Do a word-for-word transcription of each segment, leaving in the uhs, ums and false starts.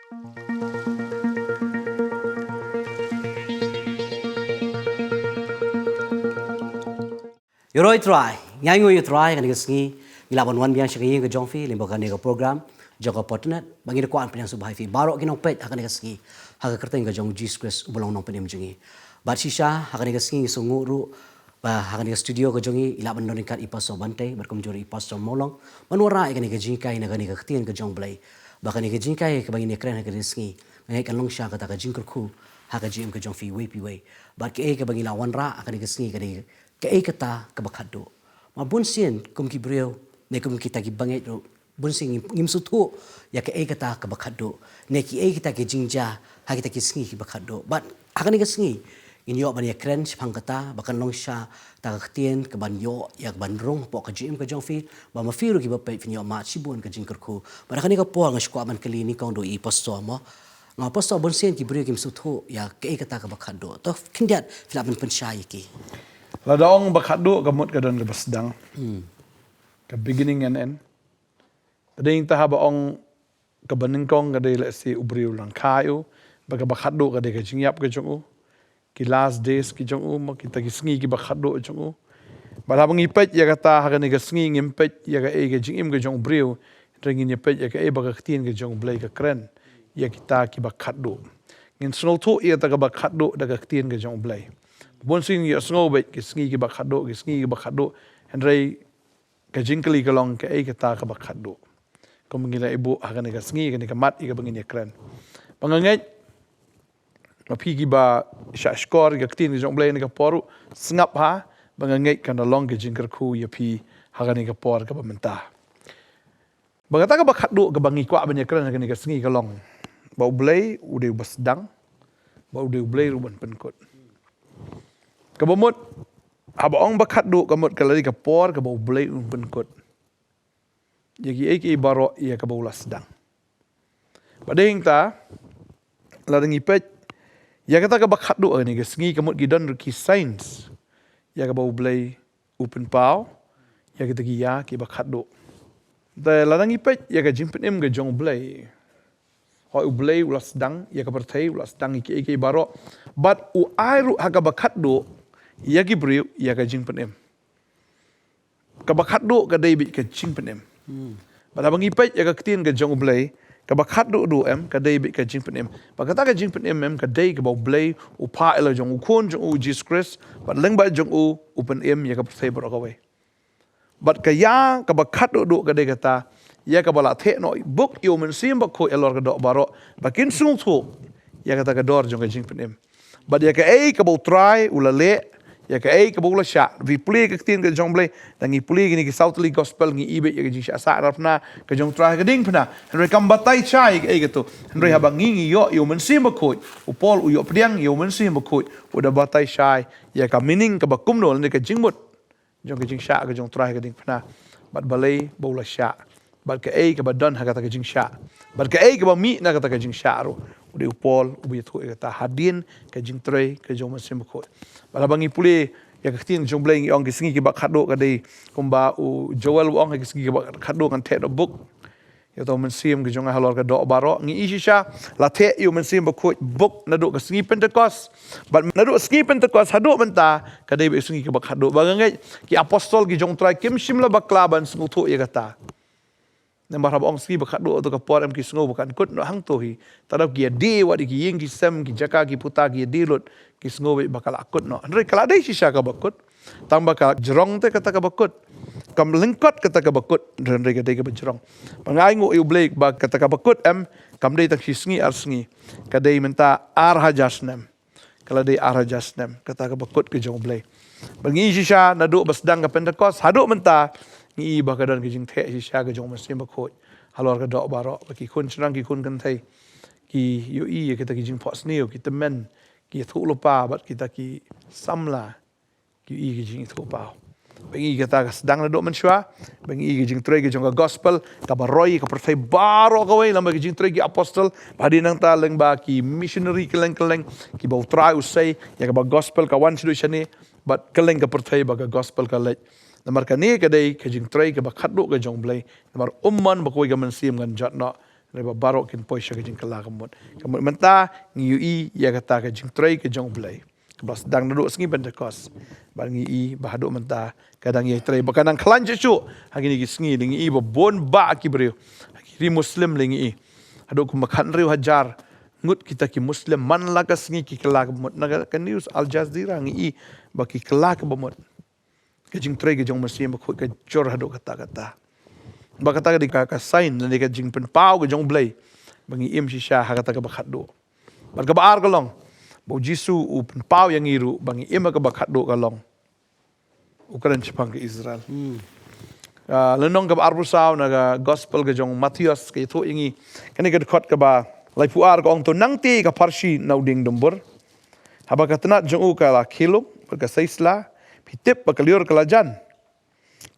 Ïaroh ïa u Trai, ngi ainguh ïa u Trai ha kane ka sngi, ngi lah ban wan biang sha ka ïing ka jong phi lyngba kane ka program jong ka Fortnight, ba ngi da kwah ban pynïasoh bha ïa phi baroh ki nongpeit ha kane ka sngi, ha ka kyrteng ka jong u Jisu Khrist uba long u nongpynim jong ngi. Bad shisha ha kane ka sngi ngi sngewnguh ruh ba ha kane ka studio ka jong ngi i lah ban don ryngkat i Pastor Bantei bad kumjuh ruh i Pastor Mawlong ban wanrah ïa kane ka jinghikai na kane ka ktien ka jong u Blei. Ba kane ka jinghikai kaba ngin ïakren ha kane ka sngi, nga ngeit kan long sha kata ka jingkyrkhu ha ka jingim ka jong phi iwei pa iwei. Bad kaei kaba ngi la wanrah ha kane ka sngi, kane kaei kata kaba khatduh. Namar bunsien kum ki briew ne kum kita ki bangeit ruh, bunsien ngim, ngim sngewthuh ïa kaei kata kaba khatduh ne kiei kita ki jingjia ha kita ki sngi kiba khatduh. Bad ha kane ka sngi ngin ïoh ban ïakren shaphang kata, ba kan long sha kata ka ktien kaban ïoh ïa kaban rung hapoh ka jingim ka jong phi, ba ma phi ruh kiba peit phin ïoh mad shibun ka jingkyrkhu. Bad ha kane ka por nga shu kwah ban kylli nyngkong da i Pastor mo. Nga, Pastor, bunsien ki briew kim sngewthuh ïa kaei kata kaba khatduh. To khyndiat phi lah ban pynshai ïa ki. Lada ong ba khatduh ka mut ka don kaba sdang, ka beginning and end. Te dei, te haba ong kaba nyngkong ka dei lehse u briew u lyngkha ïa u, bad kaba khatduh ka dei ka jingïap ka jong u, ki last days ki jong u, mo, kita ki sngi kiba khatduh jong u. Bad haba ngi peit ïa kata ha kane ka sngi ngim peit ïa kaei ka jingim ka jong u briew, hynrei ngin ïa peit ïa kaei ba ka ktien ka jong u Blei ka kren ïa kita kiba khatduh. Ngin sngewthuh ïa kata kaba khatduh da ka ktien ka jong u Blei. Bunsien ngi ïohsngew beit ki sngi kiba khatduh, ki sngi kiba khatduh, hynrei ka jingkylli ka long kaei kata kaba khatduh. Kum ngi la ïa buh ha kane ka sngi, kane ka mat ïa kaba ngin ïakren. Ba nga ngeit ma phi kiba shah shkor ïa ka ktien ka jong u Blei ha kane ka por ruh, sngap ha, ba nga ngeit kan da long ka jingkyrkhu ïa phi ha kane ka por kaba mynta. Ba kata kaba khatduh kaba ngi kwah ban ïakren ha kane ka sngi ka long ba u Blei u dei uba sdang, ba u dei u Blei ruh ban pynkut. Kaba mut, haba ong ba khatduh ka mut ka la dei ka por kaba u Blei un pynkut ïa kiei kiei baroh ïa kaba u la sdang. Bad dei hangta, lada ngi peit ïa kata kaba khatduh ha kane ka sngi, ka mut ki don ruh ki signs ïa kaba u Blei u pynpaw ïa kita ki ïa kiba khatduh. Te lada ngi peit ïa ka jingpynim ka jong u Blei, hooid u Blei u la sdang ïa ka pyrthei, u la sdang ïa kiei kiei baroh, bad u ai ruh ha kaba khatduh ïa ki briew ïa ka jingpynim. Kaba khatduh ka dei beit ka jingpynim. Bad haba ngi peit ïa ka ktien ka jong u Blei, kaba khatduh duh em ka dei beit ka jingpynim. Bad kata ka jingpynim em ka dei kaba u Blei u phah ïa la jong u Khun jong u, u Jisu Khrist, bad lyngba jong u u pynim ïa ka pyrthei baroh kawei. Bad ka ïa kaba khatduh duh ka dei kata ïa kaba la theh noh buk ïa u Mynsiem Bakhuid halor ka doh baroh ba kin sngewthuh ïa kata ka dor jong ka jingpynim. Bad ïa kaei kaba u Trai u la leh, ïa kaei kaba u la shah. Phi pule ka ktien ka jong u Blei, da ngi pule kine ki saw tylli gospel ngi i beit ïa ka jingshah sah arphna ka jong u Trai ha ka diengphna. Hynrei kam batai shai ïa kaei kato. Hynrei haba ngi ngi ïoh ïa u Mynsiem Bakhuid, u Paul u ïoh pdiang ïa u Mynsiem Bakhuid, u da batai shai ïa ka meaning kaba kumno lane ka jingmut jong ka jingshah ka jong u Trai ha ka diengphna. Bad balei ba u la shah, bad kaei kaba don ha kata ka jingshah, bad kaei kaba mih na kata ka jingshah ruh. U dei u Paul uba ïathuh ïa kata hadien ka jingtrei ka jong u Mynsiem Bakhuid. Bad haba ngi pule ïa ka ktien jong u Blei ngi ong ki sngi kiba khatduh ka dei kumba u Joel u ong, ha ki sngi kiba khatduh ngan theh noh buk ïa uta u Mynsiem ka jong nga halor ka doh baroh. Ngi i shisha la theh ïa u Mynsiem Bakhuid buk naduh ka sngi Pentekost. Bad naduh ka sngi Pentekost haduh mynta ka dei beit ka sngi kaba khatduh. Ba nga ngeit ki apostol ki jong u Trai kim shym la bakla ban sngewthuh ïa kata. Namar haba ong sngi ba khatduh, hato ka por em ki sngew ba kan kut noh hangto hi? Tang ba ki ïadie wat ïa ki ïing ki sem, ki jaka ki puta ki ïadie lut, ki sngew beit ba ka la kut noh. Hynrei ka la dei shisha kaba kut. Tang ba ka jrong te kata kaba kut. Kam lyngkot kata kaba kut, hynrei ka dei kaba jrong. Ba nga ainguh ïa u Blei ba kata kaba kut em kam dei tang shi sngi ar sngi. Ka dei mynta ar hajar snem. Ka la dei ar hajar snem kata kaba kut ka jong u Blei. Ba ngi i shisha naduh ba sdang ka Pentekost haduh mynta, ngi i ba ka don ka jingtheh shisha ka jong u Mynsiem Bakhuid halor ka doh baroh, ba ki khun shynrang ki khun kynthei ki ïohi ïa kita ki jingphohsniew, ki tymmen, ki ïathuhlypa bad kita ki samla ki ïohi ki jingïathuhpaw. Ba ngi i kata ka sdang naduh mynshuwa, ba ngi i ka jingtrei ka jong ka gospel kaba roi ka pyrthei baroh kawei, lyngba ka jingtrei ki apostol, ba hadien nangta lyngba ki missionary kylleng kylleng kiba u Trai u sei, ïa kaba gospel ka wan shaduh shane bad kylleng ka pyrthei ba ka gospel ka leit. Namar kane ka dei ka jingtrei kaba khatduh ka jong u Blei. Namar um mon ba kawei ka mynsiem kan jot noh Hynrei ba baroh kin poi sha ka jingkylla ka mut. Ka mut mynta ngi ïohi ïa kata ka jingtrei ka jong U Blei, kaba la sdang naduh sngi Pentekost. Bad ngi ïohi ba haduh mynta ka dang ïai trei, ba ka dang khlaiñ shuh shuh ha kine ki sngi. Ngi ïohi ba bun bah ki briew ha ki ri Muslim, ngi ïohi haduh kumba khathynriew hajar ngut kita ki Muslim man la ka sngi ki kylla ka mut. Na ka, ka news Al Jazeera ngi ïohi ba ki kylla kaba mut. Ka jingtrei ka jong U Mynsiem Bakhuid ka jur haduh katta katta. Ba kata ka dei ka, ka sign lane ka jingpynpaw ka jong U Blei ba ngi im shisha ha kata kaba khatduh. Bad kaba ar ka long ba U Jisu u pynpaw ïa ngi ruh ba ngi im ha kaba khatduh, ka long u kren shaphang ka Israel. Ah, lynnong kaba arphew saw na ka Gospel ka jong u Mathaios ka ïathuh ïa ngi kane ka dkhot kaba laiphew ar, ka ong: To nangta ka pharshi na u dieng dumbur, haba ka tnat jong u ka la khie lung bad ka sei sla, phi tip ba ka lyiur ka la jan.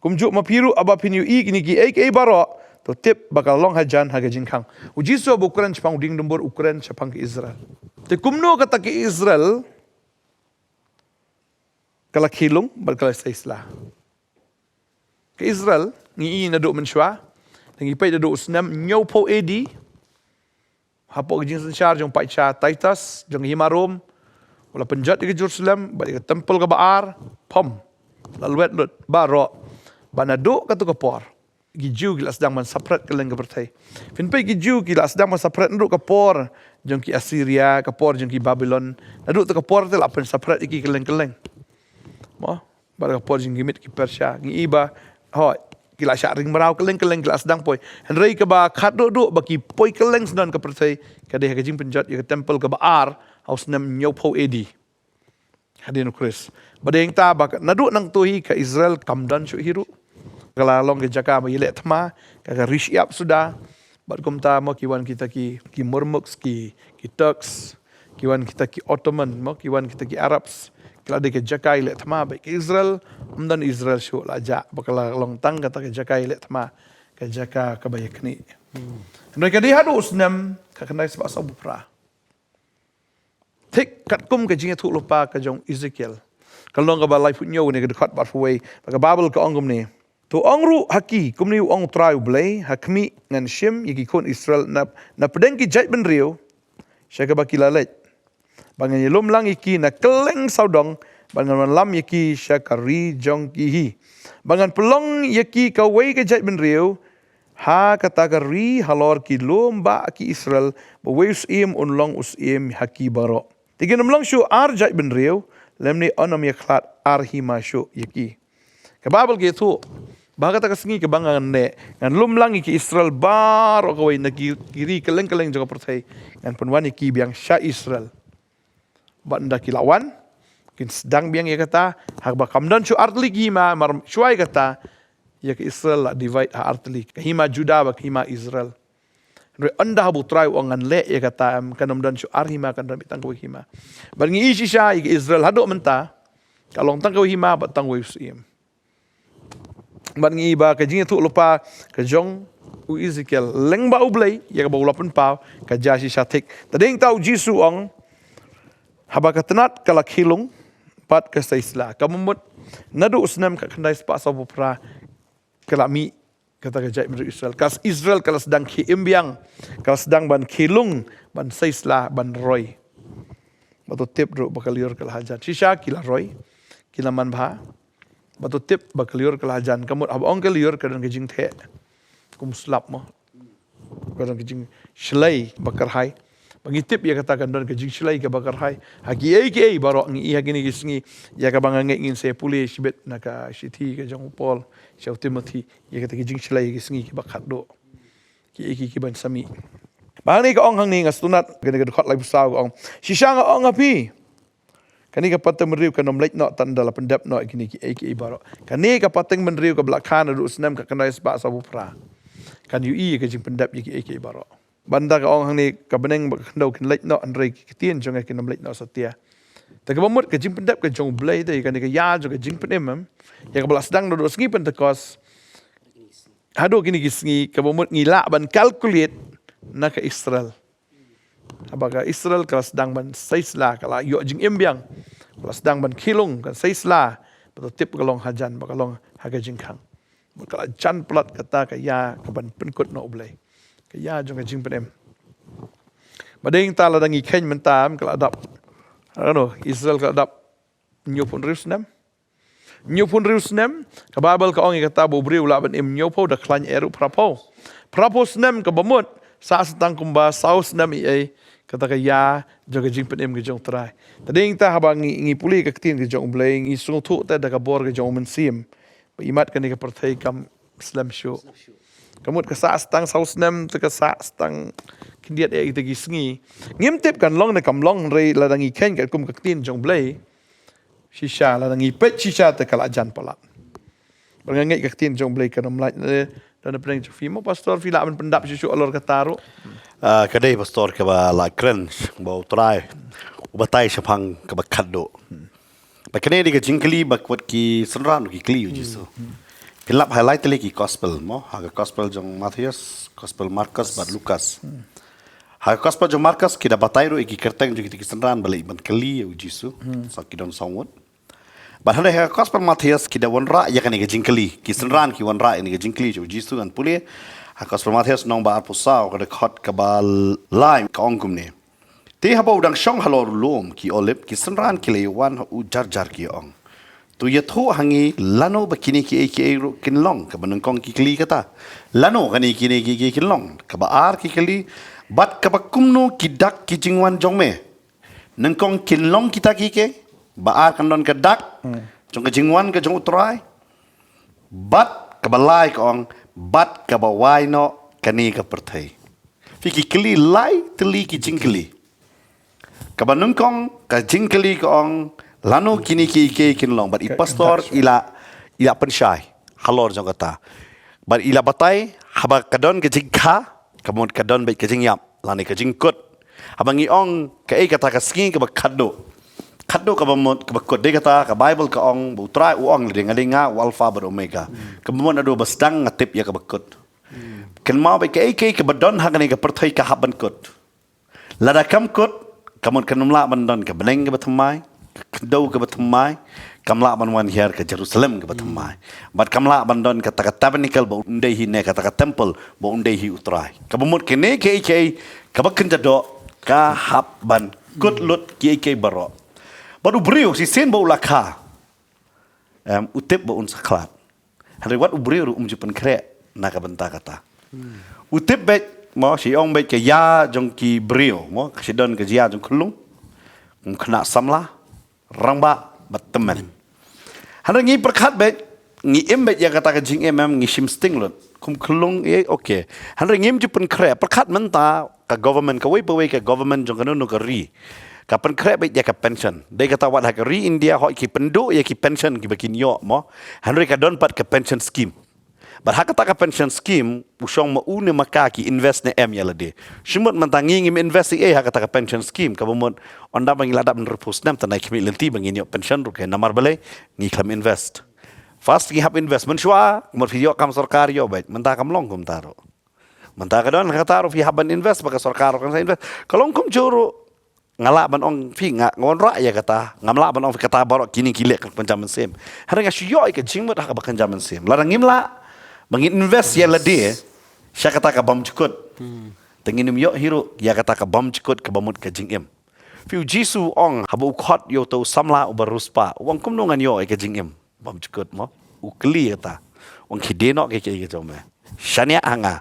Kumjuh ma phi ruh, haba phin ïohi kine kiei kiei baroh, to tip ba ka long hajan ha ka jingkhang. U Jisu haba u kren shaphang u dieng dumbur, u kren shaphang ka Israel. Te kumno kata ka Israel ka la khie lung bad ka la sei sla? Ka Israel ngi ïohi naduh mynshuwa, ngi peit naduh u snem hynñiewphew A D, hapoh ka jingsynshar jong u paidshah Titus jong ka hima Rom, u la pynjot ïa ka Jerusalem bad ïa ka templ kaba ar, pom, la lwet lut baroh. Bad naduh katu ka por ki Jiw ki la sdang ban separate kylleng ka pyrthei. Phin peit, ki Jiw ki la sdang ban separate naduh ka por jong ki Assyria, ka por jong ki Babylon. Naduh tu ka por te la pynseparate ïa ki kylleng kylleng. Mo? Bad ka por jong ki Mid ki Persia, ngi ïohi ba, hooid, ki la shah ring mraw kylleng kylleng, ki la sdang poi. Hynrei kaba khatduh duh ba ki poi kylleng sdang ka pyrthei ka dei ha ka jingpynjot ïa ka templ kaba ar ha u snem hynñiewphew A D. Hadien u Khrist. Bad dei hangta ba ka, naduh nangtu hi ka Israel kam don shuh hi ruh. Ka la long ka jaka ba ïaleh thma, ka, ka ri shyiap suda. Bad kumta mo ki wan kita ki, ki Murmuks, ki, ki Turks, ki wan kita ki Ottoman, mo ki wan kita ki Arabs. Ki la dei ka jaka ïaleh thma bad ka Israel, ym don Israel shuh, la jah ba ka la long tang kata ka jaka ïaleh thma, ka jaka kaba ïakhnieh. Hynrei ka dei haduh u snem khatkhyndai spah sawphew phra. Thik katkum ka jingïathuhlypa ka jong u Ezekiel. Ka lynnong kaba laiphew hynñiew ne ka dkhot ba arphew wei, ba ka Baibl ka ong kumne: To ong ruh ha ki, kumne u ong U Trai U Blei, ha khmih ngan shim ïa ki khun Israel na, na pdeng ki jaitbynriew sha kaba ki la leit. Ba ngan ïalum lang ïa ki na kylleng sawdong, ba ngan wanlam ïa ki sha ka ri jong ki hi. Ba ngan pynlong ïa ki kawei ka jaitbynriew ha kata ka ri halor ki lum ba ki Israel, ba uwei u syiem un long u syiem ha ki baroh. Te kin ym long shuh ar jaitbynriew, lymne yn ym ïakhlad ar hima shuh ïa ki. Ka Baibl ka ïathuh ba ha kata ka sngi kaba ngan leh, ngan lum lang ïa ki Israel baroh kawei na ki, ki ri kylleng kylleng jong ka pyrthei, ngan pynwan ïa ki biang sha Israel. Bad ynda ki la wan, kin sdang biang ïa kata, haba kam don shuh artylli ki hima, mar shuwa ïa kata, ïa ka Israel la divide ha artylli, ka hima Juda bad ka hima Israel. Hynrei ynda haba U Trai u ong ngan leh ïa kata, em, kan ym don shuh ar hima, kan don tang kawei ka hima. Bad ngi ïohi shisha ïa ka Israel haduh mynta, ka long tang kawei ka hima bad tang kawei u syiem. Bad ngi ïohi ba ka jingïathuhlypa ka jong u Ezekiel lyngba U Blei ïa kaba u la pynpaw ka jia shisha thik. Te dei hangta U Jisu u ong, haba ka tnat ka la khie lung bad ka sei sla, kaba mut naduh u snem khatkhyndai spah sawphew phra ka la mih kata ka jaitbynriew Israel. Ka Israel ka la sdang khie im biang, ka la sdang ban khie lung, ban sei sla, ban roi. Bad to tip ruh ba ka lyiur ka la hajan. Shisha ki la roi, ki la manbha. Bad to tip ba ka lyiur ka la hajan. Ka mut haba ong ka lyiur ka don ka jingtheh kum slap mo. Ka don ka jingshlei ba kyrhai. Ba ngi tip ïa kata, kan don ka jingshlei kaba kyrhai ha kiei kiei baroh. Ngi ïohi ha kine ki sngi, ïa kaba nga ngeit ngin sa pule shibit na ka shithi ka jong u Paul sha u Timothi, ïa kata ki jingshlei ha ki sngi kiba khatduh. Kiei kiei kiban sa mih. Bad hangne ka ong, hangne nga sngewtynnat, kane ka dkhot laiphew saw ka ong: Shisha nga ong ha phi, kane ka pateng bynriew kan ym leit noh tang ynda la pyndep noh ïa kine kiei kiei baroh. Kane ka pateng bynriew kaba la kha naduh u snem khatkhyndai spah sawphew phra kan ïohi ïa ka jingpyndep ïa kiei kiei baroh. Bad ynda ka ong hangne, ka bneng bad ka khyndew kin leit noh, hynrei ki ktien jong nga kin ym leit noh satia. Te kaba mut ka jingpyndep ka jong U Blei te ïa kane ka ïa jong ka jingpynim, em, ïa kaba la sdang naduh sngi Pentekost haduh kine ki sngi, kaba mut ngi lah ban calculate na ka Israel. Haba ka Israel ka la sdang ban sei sla, ka la ïoh jingim biang, ka la sdang ban khie lung, kan sei sla, bad to tip ka long hajan, ba ka long ha ka jingkhang. Bad ka la jan palat kata ka ïa kaban pynkut na U Blei. Ka ïa jong ka jingpynim. Ba dei ta lada ngi kheiñ mynta ka la dap. Ano, Israel ka la dap hynñiewphew hynriew snem. Hynñiewphew hynriew snem, ka Baibl ka ong ïa kata ba u briew u lah ban im hynñiewphew da khlaiñ eh ruh phraphew. Phraphew snem kaba mut, sah sa tang kumba saw snem ïa kata ka ïa jong ka jingpynim ka jong u Trai. Te dei ta haba ngi, ngi pule ka ktien ka jong u Blei, ngi sngewthuh te da ka bor ka jong u Mynsiem. Ba imat kane ka pyrthei kam slem shuh. Ka mut ka sah sa tang saw snem te ka sah sa tang khyndiat eh ita ki sngi. Ngim tip kan long ne kam long, hynrei lada ngi kheiñ katkum ka ktien jong u Blei. Shisha, lada ngi peit shisha te ka la jan palat. Ba nga ngeit ka ktien jong u Blei kan ym lait ne, da na pdeng jong phi mo pastor, phi lah ban pyndap shuh shuh halor kata ruh. Ah, ka dei pastor kaba la kren ba u Trai u batai shaphang kaba khatduh. Ba kane dei ka jingkylli ba kwah ki synran ki kylli ïa u Jisu. Pynlap ha lai tylli ki gospel mo, ha ka gospel jong Mathaios, gospel Markos bad Lukas. Ha ka gospel jong Markos ki da batai ruh ïa ki kyrteng jong kita ki synran ba leit ban kylli ïa u Jisu. Sa ki don saw ngut. Bad hynrei ha ka gospel Mathaios ki da wanrah ïa kane ka jingkylli, ki synran ki wanrah ïa kane ka jingkylli jong u Jisu. Ngan pule ha ka gospel Mathaios lynnong ba arphew saw, ka dkhot kaba lai, ka ong kumne. Te haba u dang shong halor u lum ki Olib, ki synran ki la ïa wan ha u jar jar ki ong, to ïathuh ha ngi lano ba kine kiei kiei ruh kin long. Kaba nyngkong ki kylli kata, lano kane kine kiei kiei kin long. Kaba ar ki kylli, bad kaba kumno ki dak ki jingwan jong me. Nyngkong kin long kita kiei kiei, ba ar kan don ka dak jong ka jingwan ka jong u Trai. Bad kaba lai ka ong, bad kaba wai noh kane ka pyrthei. Phi, ki kylli lai tylli ki jingkylli. Kaba nyngkong ka jingkylli ka ong, lano kine kiei kiei kin long, bad i pastor i la, i la pynshai halor jong kata. Bad i la batai haba ka don ka jingkha, ka mut ka don beit ka jingïap lane ka jingkut. Haba ngi ong kaei kata ka sngi kaba khatduh. Khatduh kaba mut kaba kut, dei kata ka Baibl ka ong ba u Trai u ong, dei nga, dei nga u Alpha bad Omega. Kaba mut naduh ba sdang nga tip ïa kaba kut. Kynmaw ba kaei kaei kaba don ha kane ka pyrthei ka hap ban kut. Lada kam kut, ka mut kan ym lah ban don ka bneng kaba thymmai, ka khyndew kaba thymmai, kam lah ban wan hiar ka Jerusalem kaba thymmai. Bad kam lah ban don kata ka tabernacle ba un dei hi ne kata ka temple ba un dei hi u Trai. Kaba mut kine kiei kiei kaba kynja doh ka hap ban kut lut kiei kiei baroh. Bad u briew shisien ba u la kha, em, u tip ba un sa khlad. Hynrei wat u briew ruh um ju pynkhreh na ka bynta kata. U tip beit mo, shi ong beit ka ïa jong ki briew mo, ka shi don ka ïa jong khyllung. Um khynnah samla, rangbah bad tymmen. Hynrei ngi pyrkhat beit, ngi im beit ïa kata ka jingim, em, ngi shim sting lut. Kum khyllung, eh, okay. Hynrei ngim ju pynkhreh, pyrkhat mynta ka government, kawei pa wei ka government jong kano kano ka ri, ka pynkhreh beit ïa ka pension. Dei kata wat ha ka ri India hooid ki pynduh ïa ki pension kiba kin ïoh mo. Hynrei ka don pat ka pension scheme. Bad ha kata ka pension scheme u shong ma u ne ma ka ki invest ne em ïa lade. Shi mut mynta ngi ngim invest ei ei ha kata ka pension scheme, kaba mut ynda ba ngi la dap hynriewphew snem, tang nai khmih lynti ba ngin ïoh pension ruh, ka namar balei? Ngi khlem invest. First ngi hap invest, mynshuwa mut phi ïoh kam sorkar ïoh beit, mynta kam long kumta ruh. Mynta ka don kata ruh phi hap ban invest, ba ka sorkar ruh kan sa invest. Ka long kumjuh ruh, nga lah ban ong phi, nga, nga wanrah ïa kata, ngam lah ban ong phi kata baroh kine ki leh ka kynja mynsiem. Hynrei nga shu ïoh ïa ka jingmut ha kaba kynja mynsiem. Lada ngim lah ba ngin invest ïa lade sha kata ka bymjukut, te ngin ym ïoh hi ruh ïa kata ka bymjukut kaba mut ka jingim. Phi, u Jisu u ong haba u khot ïa uta u samla uba riewspah, u ong kumno ngan ïoh ïa ka jingim bymjukut mo? U kylli ïa kata. U ong khie die noh kiei kiei ki jong me, shaniah ha nga,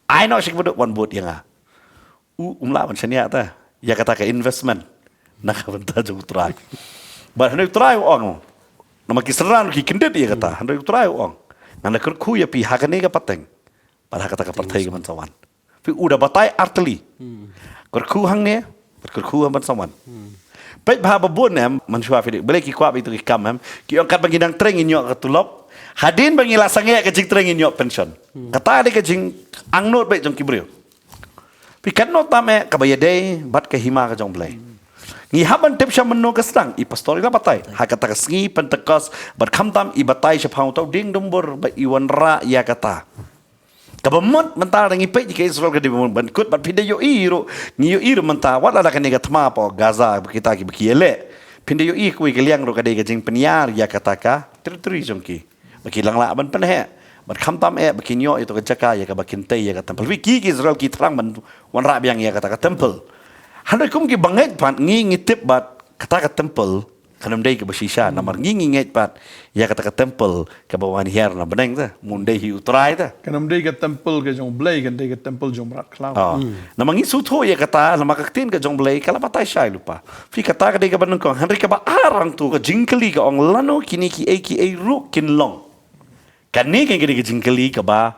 ai noh sha kiba duk, wan bud ïa nga. U um lah ban shaniah ta ïa kata ka investment na ka bynta jong u Trai. Bad hynrei u Trai u ong, namar ki synran ki kyndit ïa kata, hynrei u Trai u ong, ngan da kyrkhu ïa phi ha kane ka pateng bad ha kata ka pyrthei kaban sa wan. Phi, u da batai artylli. Kyrkhu hangne bad kyrkhu haban sa wan. Peit bha ba bun, em, mynshuwa phi dei, balei ki kwah ba ïa tu ki kam, em, ki ong katba ngi dang trei ngin ïoh ka tulop, hadien ba ngi la sangeh ka jingtrei ngin ïoh pension. Kata dei ka jingangnud beit jong ki briew. Phi, katno tam eh kaba ïadei bad ka hima ka jong u Blei. Ngi hap ban tip sha mynno ka sdang, i pastor i la batai ha kata ka sngi Pentekost, bad khamtam i batai shaphang uta u dieng dumbur ba i wanrah ïa kata. Kaba mut mynta ngi peit ïa ka Israel ka dei ban kut, bad phi da ïohi ruh, ngi ïohi ruh mynta wat la da kane ka thma hapoh Gaza, ba kita kiba ki ïaleh. Phi da ïohi kawei ka liang ruh ka dei ka jingpynïar ïa kata ka territory jong ki. Ba ki dang lah ban pynheh. Bad khamtam eh ba kin ïoh ïa to ka jaka ïa kaba kin tei ïa ka temple. Wi ki ki Israel ki thrang ban wanrah biang ïa kata ka temple. Hynrei kum ki bangeit pat ngi ngi tip bad kata ka temple kan ym dei kaba shisha namar ngi ngi ngeit pat ïa kata ka temple kaba wan hiar na bneng te. Mun dei hi u Trai te. Kan ym dei ka temple ka jong Blei, kan dei ka temple jong mrad khlaw. Oh. Namar ngi sngewthuh ïa kata namar ka ktien ka jong Blei ka la batai shai lypa. Phi kata ka dei kaba nyngkong, hynrei kaba ar hangto ka jingkylli ka ong lano kine kiei kiei ruh kin long. Kane ka dei ka jingkylli kaba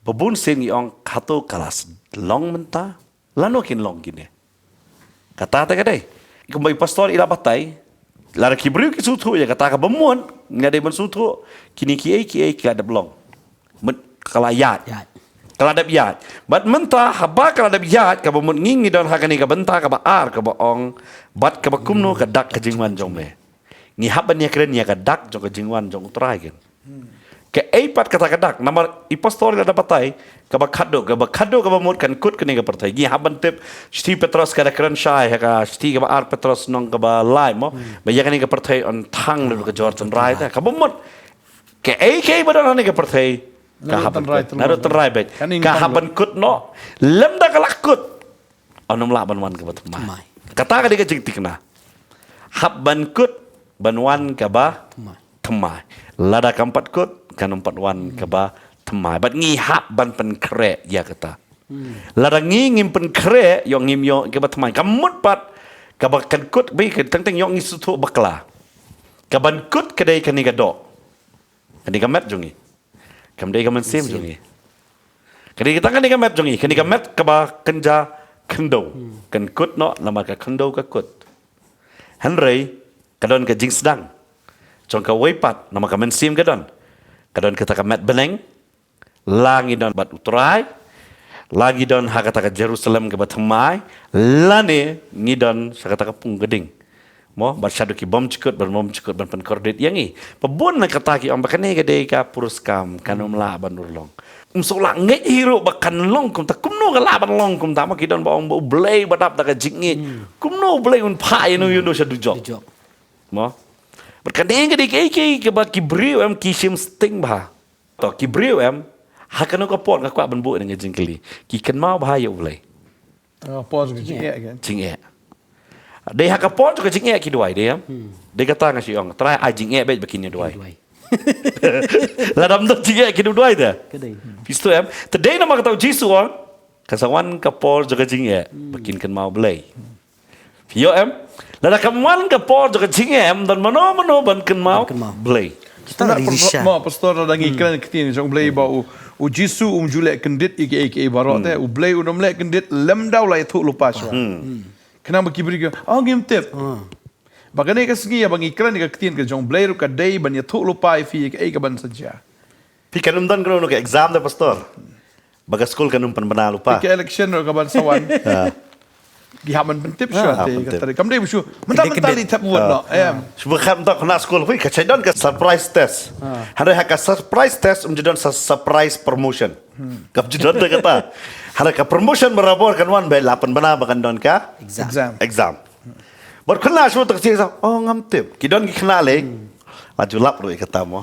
ba bun sien ngi ong kato ka la long mynta lano kin long kine. Kata te ka dei. Kumba i pastor i la batai, lada ki briew ki sngewthuh ïa kata kaba mut, nga dei ban sngewthuh kine kiei kiei ki la dep long. Mut ka la ïaid. Ïaid. Ka la dep ïaid. Bad mynta haba ka la dep ïaid kaba mut ngi ngi don ha kane ka bynta kaba ar kaba ong bad kaba kumno ka dak ka jingwan jong me. Ngi hap ban ïakren ïa ka dak jong ka jingwan jong u Trai kan. Kaei pat kata ka dak namar i pastor i la da batai kaba khadduh, kaba khadduh kaba mut kan kut kane ka pyrthei. Ngi hap ban tip shithi Petros ka da kren shai ha ka shithi kaba ar Petros nong kaba lai mo. Ba ïa kane ka pyrthei yn thang da ka jor tynrai te. Kaba mut kaei kaei ba don ha kane ka pyrthei ka hap ban kut. Naduh tynrai beit. Ka hap ban kut noh. Lymda ka la kut. Yn ym lah ban wan kaba thymmai. Thymmai. Kata ka dei ka jingthikna. Hap ban kut ban wan kaba thymmai. Thymmai. Lada kam pat kut kan ym pat wan kaba thymmai. Bad ngi hap ban pynkhreh ïa kata. Lada ngi ngim pynkhreh ïoh ngim ïoh kaba thymmai. Ka mut pat kaba kan kut beit ka teng teng ïoh ngi sngewthuh bakla. Kaban kut ka dei kane ka doh. Kane ka met jong ngi. Kam dei ka mynsiem jong ngi. Kane ka tang kane ka met jong ngi. Kane ka met kaba kynja khyndew. Kan kut noh namar ka khyndew ka kut. Hynrei ka don ka jingsdang jong kawei pat namar ka mynsiem ka don. Ka don kata ka met bneng. La ngi don bad u Trai. La ngi don ha kata ka Jerusalem kaba thymmai. Lane ngi don sha kata ka pung ka ding. Mo, bad shaduh ki bym jukut, bad bym jukut ban pynkordit ïa ngi. Ba bun na kata ki ong ba kane ka dei ka puriskam, kan ym lah ban urlong. Ym shu lah ngeit hi ruh ba kan long kumta, kumno ka lah ban long kumta, mo ki don ba ong ba u Blei ba dap da ka jingngeit. Kumno u Blei un phah ïa no ïa no sha dujok. Dujok. Mo. Bad kane ka dei kaei kaei kaba ki briew em ki shim sting bha. To ki briew em, ha kano ka por nga kwah ban buh ïa nga jingkylli. Ki kynmaw bha ïa u Blei. Ah, por ka jingeh kan. Jingeh. Dei ha ka por ka jingeh ki duwai dei em. Dei kata nga shu ong Trai ai jingeh beit ba kin ïa duwai. Lada ym don jingeh kin duwai de. Ka dei. Phi sngewthuh em. Te dei namar kata u Jisu ong kan sa wan ka por jong ka jingeh ba kin kynmaw Blei. Phi ïoh em. Lada kam wan ka por jong ka jingeh em don mano mano ban kynmaw Blei. Kita dari risha. Mo pastor lada ngi kren ktien jong Blei ba u u Jisu um ju leh kyndit ïa kiei kiei baroh te. U Blei un ym leh kyndit lymda u la ïathuh lypa shuwa. Khnang ba ki briew ki ong ngim tip. Ba kane ka sngi ïa ba ngi kren ka ktien ka jong Blei ruh ka dei ban ïathuh lypa ïa phi ïa kaei ka ban sa jia. Phi kan ym don kano kano ka exam da pastor. Ba ka skul kan ym pynbna lypa. Phi ka election ruh ka ban sa wan. Ki hap ban pyntip shuwa te ka tarik. Kam dei ba shu. Mynta mynta li thep vote noh. Em. Shu ba kham tok na skul phi ka chai don ka surprise test. Hynrei ha ka surprise test um ju don sa surprise promotion. Kam ju don da kata. Hynrei ka promotion barabor kan wan ba la pynbna ba kan don ka exam. Exam. Bad kynmaw shu tak sih oh ngam tip. Ki don ki khynnah lei. La ju lap ruh ïa kata mo.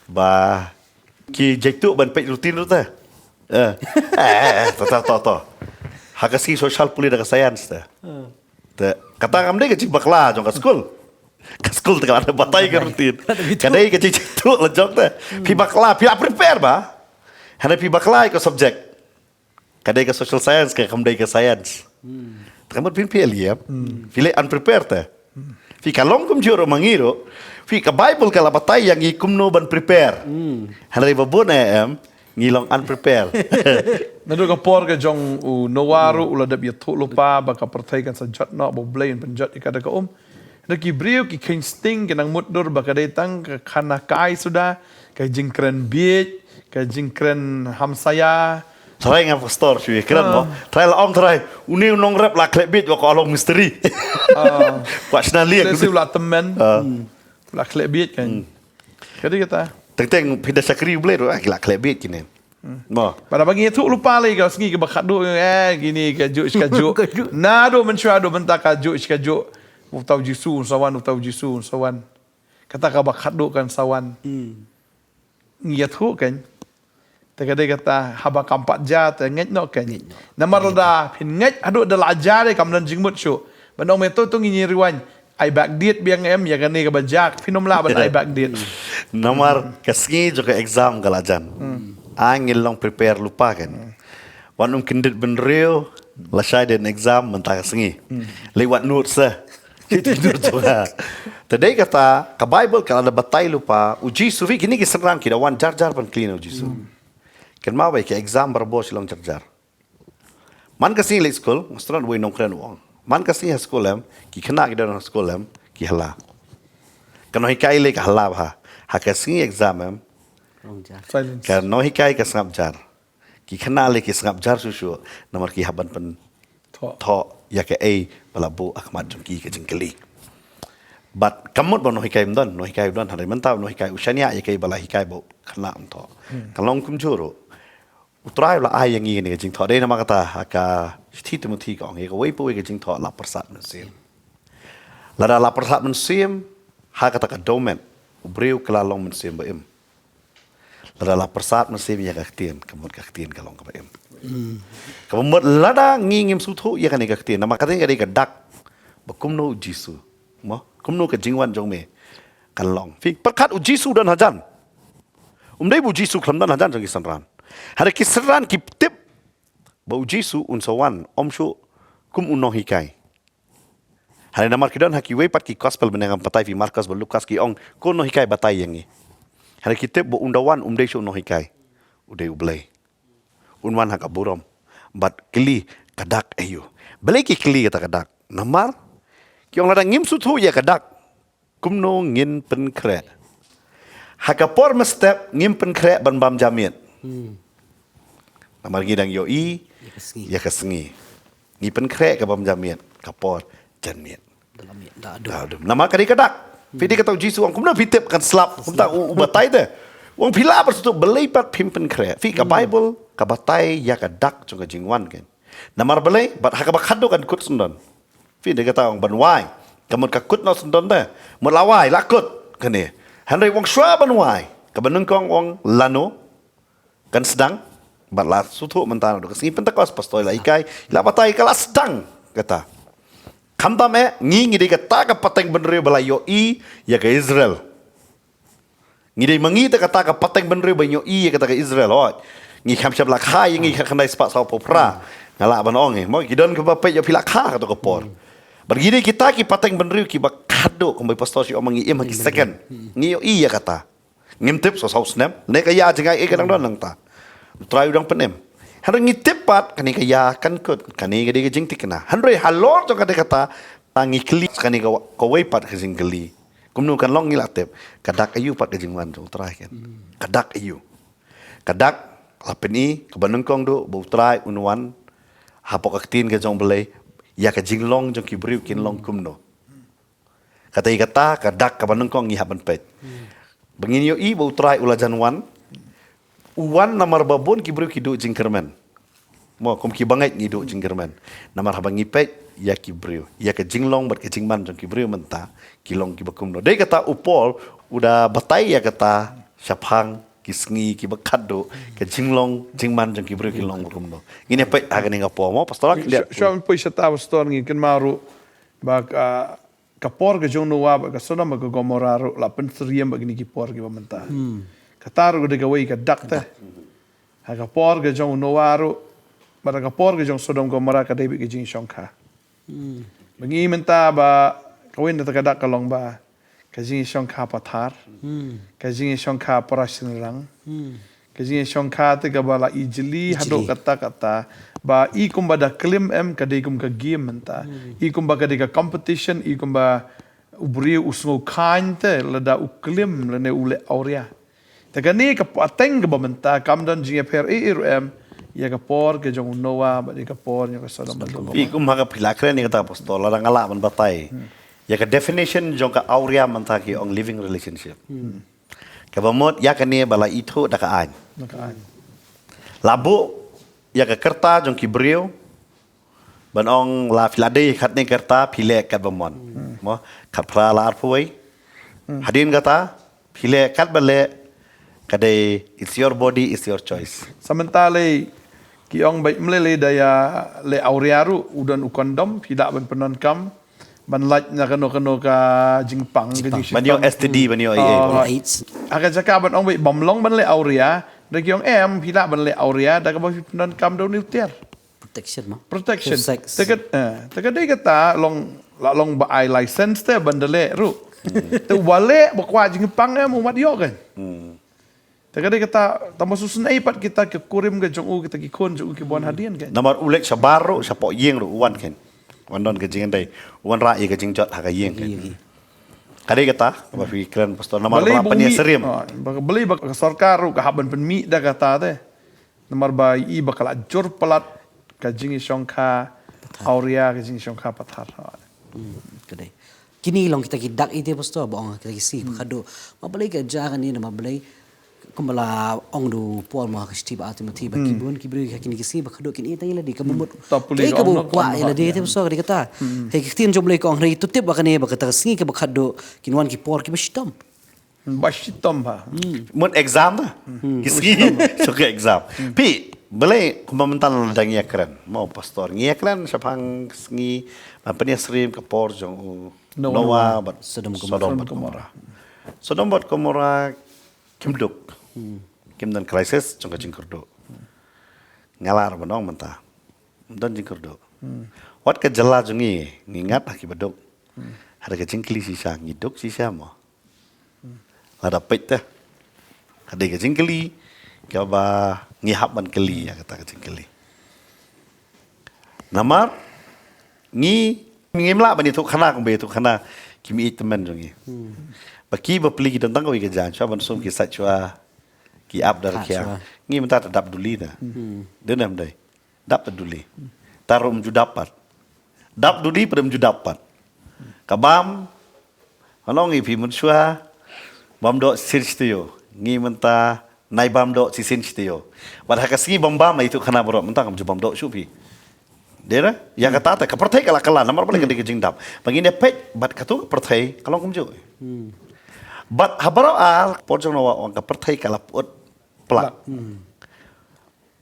Ba ki jaituh ban peit routine ruh te. Eh. Eh, eh, eh, to, to, to, to. Ha ka sngi social pule da ka science te. Te kata kam dei ka jingbakla jong ka skul. Ka skul te ka la batai ka routine. Ka dei ka jingjaituh la jong te. Phi bakla, phi la prepare ba. Hynrei phi bakla ïa ka subject. Ka dei ka social science ka kam dei ka science. Te ka mut phin phi liam. Phi leh unprepared te. Phi ka long kumjuh ruh ma ngi ruh. Phi ka Bible ka la batai ïa ngi kumno ban prepare. Hynrei ba bun eh em ngi long unprepared. Naduh ka por ka jong u Noah ruh u la dep ïathuh lypa ba ka pyrthei kan sa jot noh ba u Blei un pynjot ïa ka da ka um. Hynrei ki briew ki kheiñ sting ki nang mutdur ba ka dei tang ka khana kai suda ka jingkren bieit ka jingkren hamsaia. Trai nga pastor shu kren mo. Trai la ong trai une u nongrep la khleh bieit wa ka long misteri. Wa shna liek. Shu la temen. La khleh bieit kan. Ka dei kata. Teng teng phi da shakri u Blei ruh la khleh bieit kine. Mo. Ba da ba ngi ïathuh lypa lei ka sngi kaba khadduh eh kine kajuh shi kajuh. Naduh mynshuwa haduh mynta kajuh shi kajuh. Uta u Jisu un sa wan, uta u Jisu un sa wan. Kata kaba khadduh kan sa wan. ngi ïathuh kein. Te ka dei kata haba kam pat jia te ngeit noh kein. Ngeit noh. Namar lada phin ngeit haduh da la jia de kam don jingmut shuh. Ban ong me to to ngi rewind. Ai backdate biang em ïa kane kaba jia phin ym lah ban ai backdate. Namar ka sngi jong ka exam ka la jan. Ai ngi long prepare lypa kein. Wat nym kyndit bynriew lashai dei exam mynta ka sngi. Leit wad notes sa. Te dei kata ka Bible ka la da batai lypa u Jisu, phi, kine ki synran ki da wan jar jar ban kylli na u Jisu. Kynmaw ba ïa ka exam barabor shi long jar jar. Man ka sngi leit skul, nga sdang uwei nongkren u ong, man ka sngi ha skul em, ki khynnah ki don ha skul em, ki hala. Ka nonghikai lei ka hala bha. Ha ka sngi exam em, Long jar. Silence. ka nonghikai ka sngap jar. Ki khynnah lei ki sngap jar shuh shuh namar ki hap ban pyn Thoh. thoh ïa kaei ba la buh ha khmat jong ki, ka jingkylli. Bad kam mut ba u nonghikai um don, u nonghikai u don, hynrei mynta u nonghikai u shaniah ïa kaei ba la hikai ba u khynnah um thoh. Ka long kumjuh ruh. U Trai u la ai ïa ngi kane ka jingthoh. Dei namar kata ha ka shithi Timothi ka ong, ïa kawei pa kawei ka jingthoh la pyrsad mynsiem. Lada la pyrsad mynsiem, ha kata ka dohmed, u briew ka la long mynsiem ba im. Lada la pyrsad mynsiem ïa ka ktien, ka mut ka ktien ka long kaba im. Kaba mut lada ngi ngim sngewthuh ïa kane ka ktien, namar ka ktien ka dei ka dak ba kumno u Jisu, mo, kumno ka jingwan jong me kan long. Phi, pyrkhat u Jisu u don hajan. Um dei ba u Jisu khlem don hajan jong ki synran. Hynrei ki synran ki tip ba u Jisu un sa wan, ym shuh kum u nonghikai. Hynrei namar ki don ha kiwei pat ki gospel, mynne ngam batai phi, Markos bad Lukas, ki ong ko nonghikai batai ïa ngi. Hynrei ki tip ba un da wan um dei shuh u nonghikai, u dei u Blei. Un wan ha ka burom. Bad kylli, ka dak aïu? Balei ki kylli kata ka dak? Namar ki ong lada ngim sngewthuh ïa ka dak, kumno ngin pynkhreh? Ha ka por mynstep ngim pynkhreh ban bam ja miet. Namar ngi dang ïohi ïa ka sngi. Ngi pynkhreh ka bam ja miet ka por jan miet. Da la miet, da adu. Da adu. Namar ka dei ka dak. Phi, dei kata u Jisu u ong kumno phi tip kan slap. Kumta u, u batai te. U ong phi lah ban sngewthuh balei pat phim pynkhreh. Phi, ka Bible ka batai ïa ka dak jong ka jingwan kein. Namar balei, bad ha kaba khadduh kan kut syndon. Phi, dei kata u ong ban wai, ka mut ka kut noh syndon te. Mut la wai la kut kane. Hynrei u ong shuwa ban wai, kaba nyngkong u ong lano kan sdang. Bad la sngewthuh mynta naduh ka sngi Pentekost, pastor i la hikai, i la batai ka la sdang kata. Khamtam eh, ngi ngi dei kata ka pateng bynriew ba la ïohi ïa ka Israel. Ngi dei ma ngi te kata ka pateng bynriew ba ïohi ïa kata ka Israel, hooid. Ngi kham shym la kha ïa ngi, khatkhyndai spah sawphew phra. Nga lah ban ong eh, mo, ki don kiba peit ïoh phi la kha kato ka por. Bad ngi dei kita ki pateng bynriew kiba khadduh, kumba i pastor shu ong ma ngi im ha ki second. Ngi ïohi ïa kata. Ngim tip, saw saw snem ne ka ïa jngai eh ka dang don nangta. U Trai u dang pynim. Hynrei ngi tip pat kane ka ïa kan kut, kane ka dei ka jingthikna. Hynrei halor jong kata kata, ta ngi kylli kane ka, kawei pat ka jingkylli. Kumno kan long ngi la tip. Ka dak aïu pat ka jingwan jong u Trai kein. Ka dak aïu. Ka dak la pyni kaba nyngkong duh ba u Trai un wan hapoh ka ktien ka jong u Blei, ïa ka jinglong jong ki briew kin long kumno. Kata ïa kata ka dak kaba nyngkong ngi hap ban peit. Ba ngin ïohi ba u Trai u la jan wan. U wan namar ba bun ki briew ki duh jingkyrmen. Mo, kum ki bangeit ngi duh jingkyrmen. Namar haba ngi peit ïa ki briew, ïa ka jinglong bad ka jingman jong ki briew mynta, ki long kiba kumno. Dei kata u Paul u da batai ïa kata shaphang ki sngi kiba khadduh, ka jinglong jingman jong ki briew ki long ba kumno. Ngin ïa peit ha kane ka por, mo, pastor, kin ïa. Shuwa poi shata, pastor, ngi kynmaw ruh ba ka ka por ka jong Noah bad ka Sodom bad ka Gomorrah ruh la pynsyriem bad kine ki por kiba mynta. Kata ruh ka dei kawei ka dak te. Ha ka por ka jong Noah ruh bad ka por ka jong Sodom Gomorrah ka dei beit ka jingshongkha. Ba ngi mynta ba kawei na kata ka dak ka long ba ka jingshongkha pathar, ka jingshongkha para shynrang, ka jingïashongkha te kaba la ijli haduh katta katta. Ba i kumba da klim em ka dei kum ka game mynta. I kumba ka dei ka competition, i kumba u briew u sngew khain te lada u klim lane u leh awria. Te kane ka pateng kaba mynta kam don jingïapher ei ei ruh em ïa ka por ka jong u Noah bad ïa ka por jong ka Sodom bad ka Gomorrah. I kum ha ka phi la kren ïa kata, pastor, lada nga lah ban batai ïa ka definition jong ka awria mynta, ki ong living relationship. Kaba mut ïa kane ba la ithuh da ka aiñ. Da ka aiñ. La buh ïa ka kyrta jong ki briew ban ong la phi la dei katne kyrta phi leh katba mon. Mo, khatphra la arphew wei. Hadien kata phi leh katba leh, Ka dei, it's your body, it's your choice. Sa mynta lei ki ong ba ym lei lei da ïa leh awria ruh, u don u kondom, phi lah ban pyndonkam ban lait na kano kano ka jingpang, ka jingpang. Ban ïoh jingpang. S T D, ban ïoh Oh, AIDS. Ha ka jaka ban ong ba ym long ban leh awria, da ki ong em, phi lah ban leh awria da kaba phi pyndonkam da une u tiar. Protection mo. Protection. Safe sex. Te ka, eh, te ka dei kata long, la long ba ai license te ban da leh ruh. Te uba leh ba kwah jingpang em, u mat ïoh kan. Te ka dei kata, tang ba shu sngewsih pat kita ki kurim ka jong u, kita ki khun jong u kiba wan hadien kan. Namar u leit shabar ruh, shapoh ïing ruh, u wan kan. Wan don ka jingdei, u wanrah ïa ka jingjot ha ka ïing kan. Ïa. Ka dei kata, kaba phi kren pastor, namar balei ba la pynïasyriem. Ah, ba-, balei ba ka sorkar ruh ka hap ban pynmih da kata te. Namar ba i ba ka la jur palat ka jingïashongkha awria, ka jingïashongkha pathar. Hmm, ka dei. Kine long kita ki dak ïa te pastor ba ong kita ki sngi ba khadduh. Ma balei ka jia kane, namar balei kumba la ong da u Paul mo ha ka shithi ba ar Timothi ba ki bun ki briew ha kine ki sngi ba khadduh kin ïeit tang ïa lade, ka mut. Ta pule kaei ka kaba ong kwah ïa lade te pastor, ka dei kata. Hei, ka ktien jong U Blei ka ong, hynrei to tip ba kane ba kata ka sngi kaba khadduh kin wan ki por kiba shitom. Ba shitom ba. Mut exam ta. Ki sngi. Shu ka exam. Phi, balei kumba mynta la dang ïakren. Mo pastor, ngi ïakren shaphang sngi, ah, pynïasyriem ka por jong u Noah. Noah bad Sodom Gomorrah. Sodom bad Gomorrah. Sodom bad Gomorrah kim duk. Kim don crisis jong ka jingkyrduh. Nga lah ruh ban ong mynta. Don jingkyrduh. Wat ka jylla jong ngi, ngi ngat ha ki baduk. Hada ka jingkylli shisha, ngi duk shisha mo. Lada peit te. Ka dei ka jingkylli kaba ngi hap ban kylli ïa kata ka jingkylli. Namar ngi, ngim lah ban ïathuh khana kumba ïathuh khana ki mei tymmen jong ngi. Ba ki bapli ki don tang kawei ka jaiñ, shuwa ban sum ki sait shuwa ki ap da rkhiang. Ngi mynta te dap duli na. Dei ne em dei. Dap te duli. Te ruh ym ju dap pat. Dap duli pat ym ju dap pat. Ka bam, ngan ong ïa phi mynshuwa, bam doh shisien shi taïew. Ngi mynta nai bam doh shisien shi taïew. Bad ha ka sngi bam bam la ïathuh khana baroh, mynta ngam ju bam doh shuh phi. Dei re? Ïa kata te ka pyrthei ka la kylla, namar balei ka dei ka jingdap. Ba ngin ïa peit bad katto ka pyrthei ka long kumjuh. Bad ha baroh ar, por jong Noah ong ka pyrthei ka la pyut plak.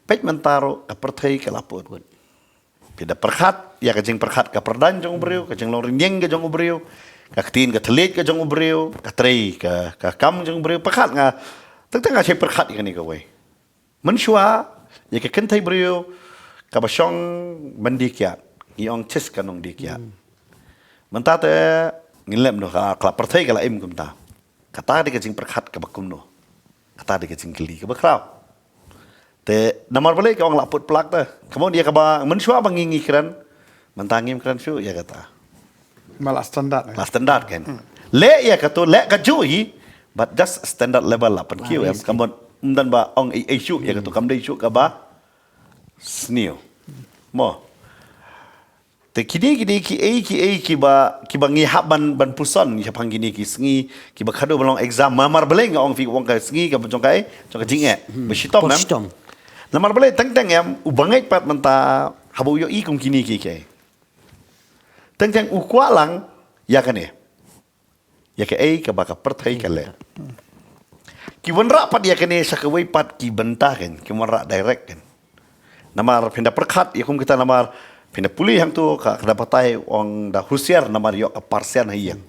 Peit mynta ruh ka pyrthei ka la pyut. Phi da pyrkhat ïa ka jingpyrkhat ka pyrdan jong u briew, ka jinglong rynïeng ka jong u briew, ka ktien ka thylliej ka jong u briew, ka trei ka, ka kam jong u briew, pyrkhat nga, teng teng nga shait pyrkhat ïa kane kawei. Mynshuwa ïa ka kynthei briew kaba shong ban die kiad, ngi ong chis ka nong die kiad. Mynta te ngin lem noh ka, ka la pyrthei ka la im kumta. Kata dei ka jingpyrkhat kaba kumno? Kata dei ka jingkylli kaba khraw. Te namar balei ka ong la pyut plak te? Ka mut ïa kaba mynshuwa ba ngi ngi kren, mynta ngim kren shuh ïa kata. Ma la standard, eh? La standard kan. Leh ïa kato, leh kajuh hi, but just standard level la pynkiew em. Ka mut ym don ba ong ei ei shuh ïa kato, kam dei shuh kaba sniew. Mo. Te kine, kine kiei kiei kiba, kiba ngi hap ban, ban puson shaphang kine ki sngi kiba khadduh ba long exam, namar balei nga ong phi, ong ka sngi kaba jong kaei, jong ka jingeh. Ba shitom em. Namar balei teng teng em u bangeit pat mynta haba u ïohi kum kine kiei kiei, teng teng u kwah lang ïa kane. Ïa kaei kaba ka pyrthei ka leh. Ki wanrah pat ïa kane sha kawei pat ki bynta kan, ki wanrah direct kan. Namar phin da pyrkhat ïa kum kita, namar phin da pule hangto ka, ka da batai ong da husiar namar ïoh ka parsian ha ïing.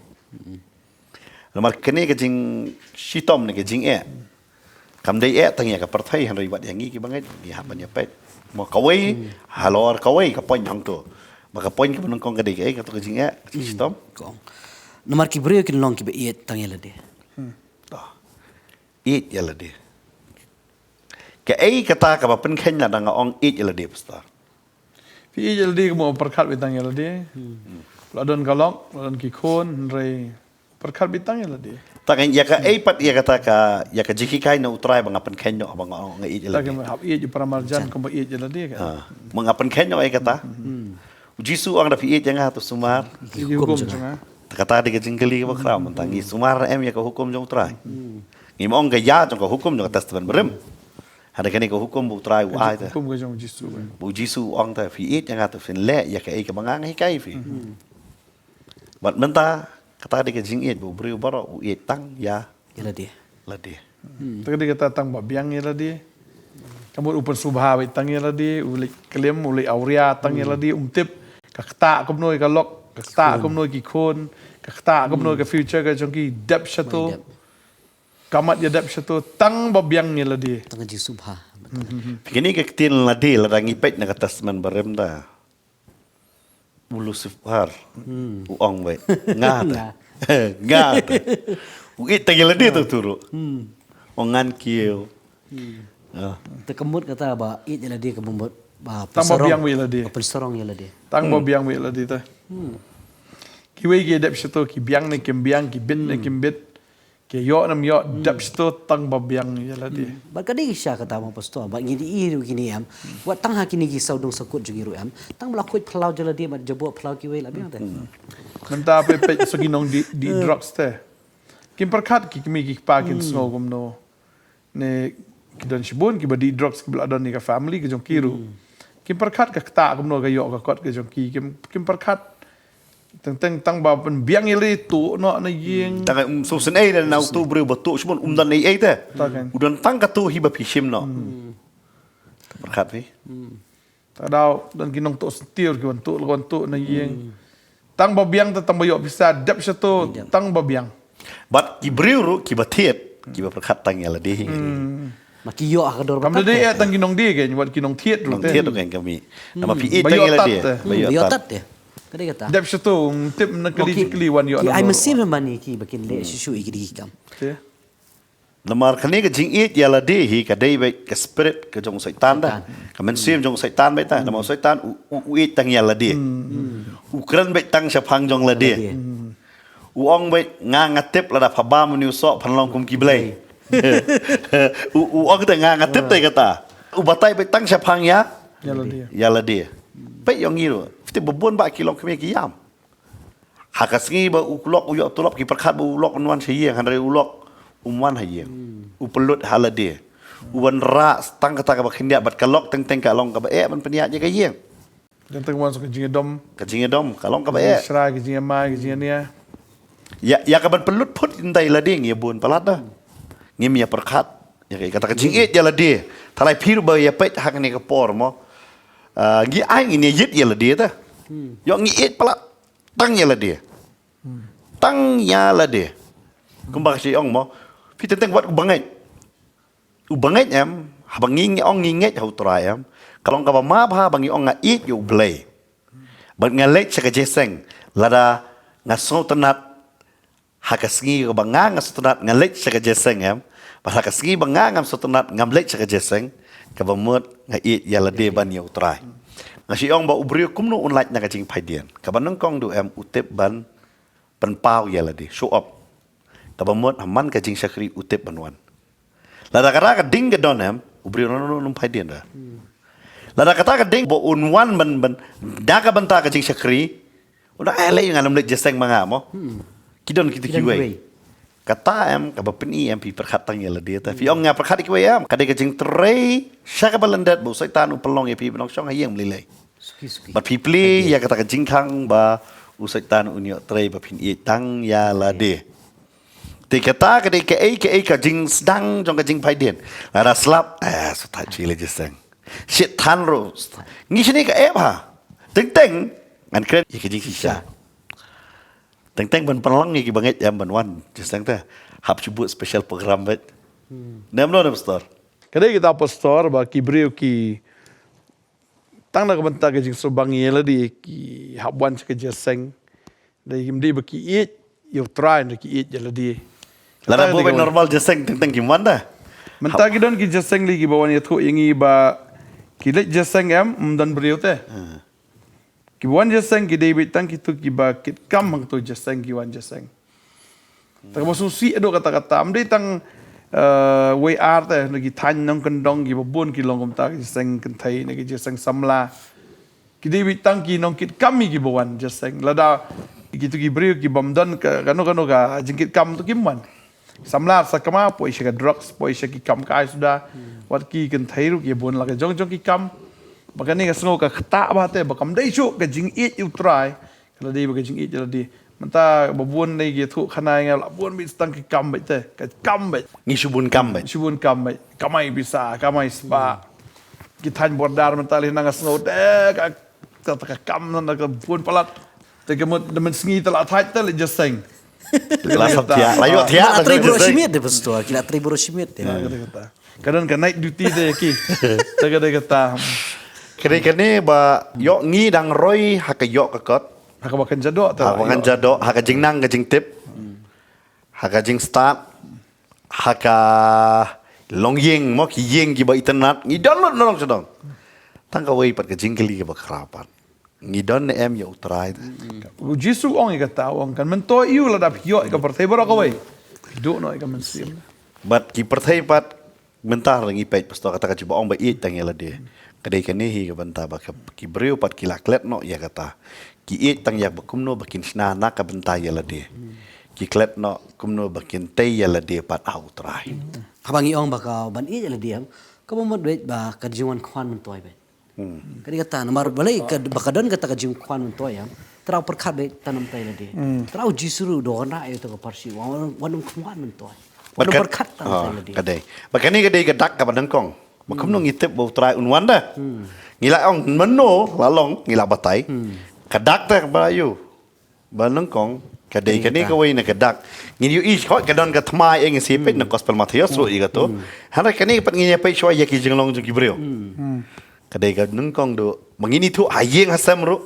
Namar kane ka jingshitom ne ka jingeh kam dei eh tang ïa ka pyrthei, hynrei wat ïa ngi ki bangeit ngi hap ban ïa peit. Mo kawei, halor kawei ka point hangto. Ba ka point kaba nyngkong ka dei kaei, kato ka jingeh, ka jingshitom. Ka ong. Namar ki briew kin long kiba ïeit tang ïa lade. To. Ïeit ïa lade. Kaei kata kaba pynkheiñ lada nga ong ïeit ïa lade, pastor? Phi ïeit ïa lade, kumba pyrkhat beit tang ïa lade. La don ka lok, la don ki khun, hynrei pyrkhat beit tang ïa lade. Tang ïa kaei pat ïa kata ka, ïa ka jinghikai na U Trai ba nga pynkheiñ noh ba nga ong nga ïeit ïa lade. Tang ïa hap ïeit ïa para marjan kumba ïeit ïa lade ka. Ha. Ma nga pynkheiñ noh ïa kata. U Jisu ong da phi ïeit ïa nga to sumar ïa ki hukum jong nga. Kata dei ka jingkylli kaba khraw, mynta ngi sumar em ïa ka hukum jong U Trai? Ngim ong ka ïa jong ka hukum jong ka Testament Barim. Hynrei kane ka hukum ba U Trai u ai te. Hukum ka jong U Jisu. Ba U Jisu u ong te phi ïeit ïa nga to phin leh ïa kaei kaba nga nga hikai phi. Bad mynta kata dei ka jingïeit ba u briew baroh u ïeit tang ïa lade. Lade. Te ka dei kata tang ba biang ïa lade. Ka mut u pynsngewbha beit tang ïa lade, u leit klim, u leit awria tang ïa lade, um tip ka ktah kumno ïa ka lok, ka ktah kumno ïa ki khun, ka ktah kumno ïa ka future ka jong ki, dep shato. Ka mat ïa dep shato tang ba biang ïa lade. Tang ka jingsngewbha. Phi kane ka ktien lade, lada ngi peit na ka Testament Barim da, u Lucifer u ong beit, nga te, nga te, u ïeit tang ïa lade tu tu ruh. Ong ngan kiew. Ah. Te ka mut kata ba ïeit ïa lade ka mut ba pynsarong, ba pynsarong ïa lade. Tang ba biang beit ïa lade te. Kiwei ki dep shato, ki biang ne kim biang, ki bit ne kim bit, ki ïoh ne ym ïoh, dep shato tang ba biang ïa lade. Bad ka dei shisha kata mo pastor, bad ngi ïohi ruh kine em, wat tang ha kine ki sawdong sawkut jong ngi ruh em, tang ba la khuid phyllaw ïa lade bad jaboh phyllaw kiwei la biang te. Mynta phi peit sa ki nongdih, dih drugs te, kim pyrkhat ki kmie ki kpa kin sngew kumno. Ne ki don shibun kiba dih drugs kiba la don ïa ka family ka jong ki ruh. Kim pyrkhat ka ktah kumno ka ïoh ka kot ka jong ki, kim, kim pyrkhat. Teng teng tang ba pynbiang ïa lade, tuh noh na ïing. Tang um sngewsynei da na uto u briew ba tuh shibun, um don ei ei te. U don tang kato hi ba phi shim noh. Pyrkhat phi. Te daw don ki nongtuh syntiew ki wan tuh, wan tuh na ïing. Tang ba biang te, tang ba ïoh pisa, dep shato tang ba biang. Bad ki briew ruh kiba thied, kiba pyrkhat tang ïa lade hi. Ma ki ïoh ha ka dor ba tat te. Kam dei eh tang ki nongdih kein, wat ki nongthied ruh te. Nongthied ruh kein ka mih. Namar phi ïeit tang ïa lade. Ba ïoh tat te. Ka dei kata. Dep shato, um tip na kali kali wan ïoh. Ki ai mynsiem ban ïa ki ba kin leh shuh shuh ïa ki dei ki kam. Namar kane ka jingïeit ïa lade hi ka dei beit ka spirit ka jong u Soitan da. Ka mynsiem jong u Soitan beit da. Namar u Soitan u, u, u ïeit tang ïa lade. U kren beit tang shaphang jong lade. U ong beit, nga, nga tip lada pha bam une u soh phan long kum ki blei. U, u ong te nga, nga tip te kata. U batai beit tang shaphang ïa, ïa lade. Peit ïa ngi ruh. Phi tip ba bun ba ki longkmie ki ïam. Ha ka sngi ba u lok u ïoh tulop ki pyrkhat ba u lok un wan sha ïing, hynrei u lok um wan ha ïing. U pynlut ha lade. U wanrah tang kata kaba khyndiat bad ka lok teng teng ka long kaba eh ban pynïaid ïa ka ïing. Teng teng wan sa ka jingïadom. Ka jingïadom ka long kaba eh. Shrai, ka jingïamai, ka jingïania. Ïa, ïa kaban pynlut phut ïa lade ngi ïa bun palat da. Ngim ïa pyrkhat ïa kata ka jingïeit ïa lade. Te lei phi ruh ba ïa peit ha kane ka por mo. Ah, ngi ai ngin ïa ïeit ïa lade te. Ïoh ngi ïeit palat. Tang ïa lade. Tang ïa lade. Kumba ka shu ong mo. Phi teng teng wat u bangeit. U bangeit em, haba ngi, ngi ong ngi ngeit ha u Trai em, ka long kaba ma bha ba ngi ong nga ïeit ïa u Blei. Bad nga leit sha ka jingïaseng, lada nga sngewtynnat, ha ka sngi kaba nga, nga sngewtynnat nga leit sha ka jingïaseng em, bad ha ka sngi ba nga ngam sngewtynnat ngam leit sha ka jingïaseng, kaba mut nga ïeit ïa lade ban ïa u Trai. Nga shu ong ba u briew kumno un lait na ka jingphaidien. Kaba nyngkong duh em u tip ban pynpaw ïa lade, show off. Kaba mut ha man ka jingshakri u tip ban wan. Lada kata ka ding ka don em, u briew un, un, un phaidien da. Lada kata ka ding ba un wan ban, ban da ka bynta ka jingshakri, u da ai lei ngan ym leit jingïaseng ma nga mo. Ki don kita kiwei. Kata em kaba pyni em phi pyrkhat tang ïa lade te. Phi ong nga pyrkhat ïa kiwei em. Ka dei ka jingtrei sha kaba lyndet ba u Soitan u pynlong ïa phi ban ong shong ha ïing ym lei lei. Suki, suki. Bad phi plie ïa kata ka jingkhang ba u Soitan un ïoh trei ba phin ïeit tang ïa lade. Te kata ka dei kaei kaei ka jingsdang jong ka jingphaidien. Lada slap, eh, sngewthuh shuh leit jingïaseng. Shit than ruh. Ngi shane ka app ha. Teng teng ngan kren ïa ka jingshisha. Teng teng ban pynlong ïa ki bangeit em ban wan jingïaseng te. Hap shu buh special program bad. Nem no nem pastor. Ka dei kita pastor ba ki briew ki tang na ka bynta ka jingsngewbang ïa lade ki hap wan sha ka jingïaseng. Dei kim dei ba ki ïeit ïa u Trai, dei ki ïeit ïa lade. Lada buh ban normal jingïaseng teng teng kim wan da. Mynta ki don ki jingïaseng lei kiba wan ïathuh ïa ngi ba ki leit jingïaseng em, ym don briew te. Kiba wan jingïaseng ki dei beit tang kito kiba kit kam hangto jingïaseng ki wan jingïaseng. Te kaba sngewsih haduh katta katta. Ym dei tang, eh, wei ar te, na ki thaiñ nongkyndong kiba bun ki long kumta, ki jingïaseng kynthei, na ki jingïaseng samla. Ki dei beit tang ki nongkitkam hi kiba wan jingïaseng. Lada kito ki briew kibym don ka, kano kano ka jingkitkam to kim wan. Samla sa kama, poi sha ka drugs, poi sha ki kam kai suda. Wat ki kynthei ruh ki bun la ka jong jong ki kam. Ba kane ka sngew ka ktah ba te, ba kam dei shuh ka jingïeit ïa u Trai. Ka la dei ba ka jingïeit ïa lade. Mynta ba bun ne ki thuh khana nga la bun bit tang ki kam bit te. Ka kam bit. Ngi shu bun kam bit. Shu bun kam bit. Kamai pisa, kamai spah. Ki thaiñ border mynta lei na nga sngew te ka, ka, ka kam na ka bun palat. Te ka mut da mynsngi te la thait te lei just seng. La sap thiah, la ïoh thiah. La trei bro shimit de pastor, ki la trei bro shimit de. Ka don ka night duty de ki. Te ka dei kata. Kane kane ba ïoh ngi dang roi ha ka ïoh ka kot. Ha kaba kan jadok te. Ha kaba kan jadok, ha ka jingnang ka jingtip. Ha ka jingstad. Ha ka longïing mo ki ïing kiba itynnad. Ngi don lut na long sha dong. Tang kawei pat ka jingkylli kaba khraw pat. Ngi don ne em ïa U Trai. U Jisu ong ïa kata, ong kan myntoi ïa u lada phi ïoh ïa ka pyrthei baroh kawei. Duh noh ïa ka mynsiem. Bad ki pyrthei pat mynta ngi peit pastor kata ka jingba ong ba ïeit tang ïa lade. Ka dei kane hi ka bynta ba ki briew pat ki la klet noh ïa kata. Ki ïeit tang ïa ba kumno ba kin shna na ka bynta ïa lade. Ki klet noh kumno ba kin tei ïa lade pat ha U Trai. Haba ngi ong ba ka ban ïeit ïa lade, kaba mut beit ba ka jingwan khwan myntoi beit. Ka dei kata namar balei ka, ba ka don kata ka jingkhwan myntoi, em. Te u pyrkhat beit tang namar ïa lade. Te u Jisu ruh u da wanrah ïa uta ka parsi, wan, wan ym khwan myntoi. Wan ym pyrkhat tang namar ïa lade. Ka dei. Ba kane ka dei ka dak kaba nyngkong. Ba kumno ngi tip ba U Trai un wan da. Ngi la ong mynno la long ngi la batai. Ka dak te ba ïoh. Ba nyngkong ka dei kane kawei na ka dak. Ngin ïohi hooid ka don ka thymmai ïa ngi sha peit na gospel Mathaios ruh ïa kato. Hynrei kane pat ngin ïa peit shuwa ïa ki jinglong jong ki briew. Ka dei ka nyngkong duh ba ngin ithuh ha ïing ha sem ruh.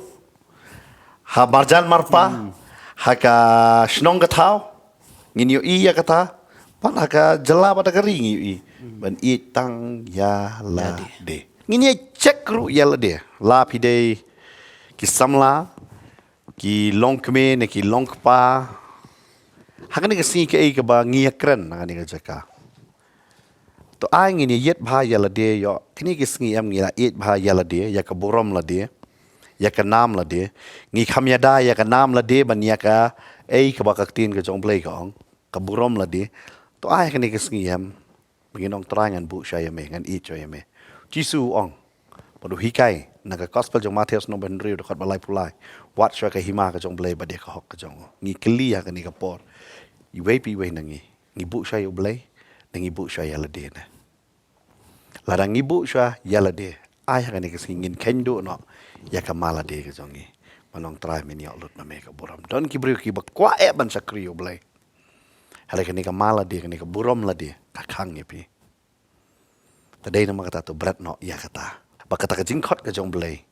Ha marjan marpa. Ha ka shnong ka thaw. Ngin ïohi ïa kata. Pat ha ka jylla bad ha ka ri ngin ïohi. Ban ïeit tang ïa lade. Ngin ïa check ruh ïa lade. La phi dei ki samla. Ki longkmie ne ki longkpa. Ha kane ka sngi kaei kaba ngi ïa kren ha kane ka jaka. To ai ngin ïa ïeit bha ïa lade ïoh. Kine ki sngi em ngi la ïeit bha ïa lade, ïa ka burom lade. Ïa ka nam lade. Ngi kham ïada ïa ka nam lade ban ïa kaei kaba ka ktien ka jong U Blei ka ong. Ka burom lade. To ai kine ki sngi em. Ba ngin ong Trai ngan buh shuwa ïa me, ngan ïeit shuwa ïa me. Jisu u ong. Bad u hikai, na ka gospel jong Mathaios lynnong ba hynriew dkhot ba laiphew lai. Wad shuwa ka hima ka jong U Blei bad ïa ka hok ka jong u. Ngi kylli ha kane ka por. Iwei pa iwei na ngi. Ngi buh shuwa ïa U Blei, ne ngi buh shuwa ïa lade ne. Lada ngi buh shuwa ïa lade. Ai ha kane ka sngi ngin kheiñ duh noh. Ïa ka ma lade ka jong ngi. Ban ong Trai men ïoh lut ma me ka burom. Don ki briew kiba kwah eh ban shakri ïa U Blei. Hynrei kane ka ma lade, kane ka burom lade, ka khang ïa phi. Te dei namar kata to bret noh ïa kata. Ba kata ka jingkhot ka jong U Blei.